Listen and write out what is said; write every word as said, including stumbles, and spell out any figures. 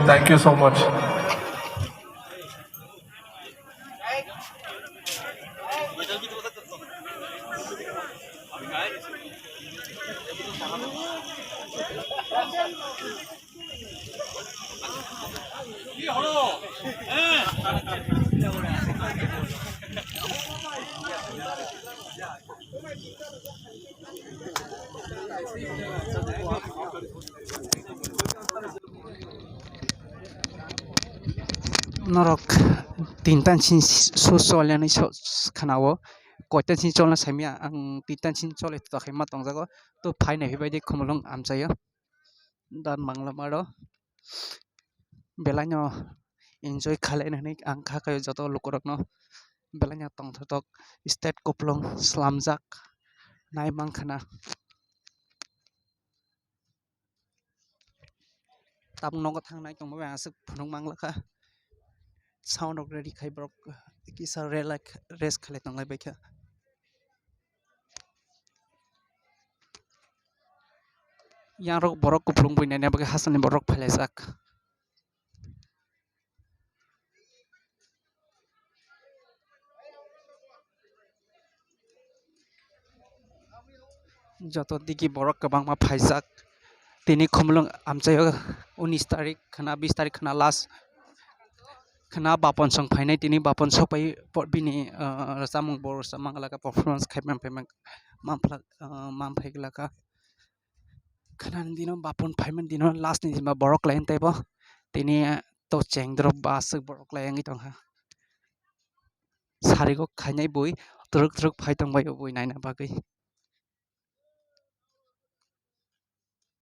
Thank you so much. Norok tinta sini su choliani khana-o, koita sini cholna saimya ang tinta sini choli tokhaima tongjago. To phainai hibaidi khumulwng amchaio dan manglamaro. Belai no enjoy khalai nani ang kha khe joto lukurokno belai no tongthotok stage kupulung slamjak nai mankha na. Tabuk nogo thangnai tongma bai aswk phunuk manglakha. Sound rok ready khai borok kisa rela-, rest khalai tonglai baikha. Yang rok borok kupulung bui naina bagwi hasani borok phailaijak. Joto digi borok kwbangma phaijak. Tini khumulwng amchaio unis tarik khwna, bis tarik khwna last khwna bapon song phainai. Tini bapon sokpai po-, bini, ah, rwchapmung bo rwchapmang laka performance khai man phaimang manphlak, ah, manphai laka. Khwnani dino bapon phaimani dino last ni dino borok lai tei bo tini to chengdrop ba aswk borok lai wngwi tongkha. Sarigo khainai bui twrwk twrwk phai tongbai o bui naina bagwi.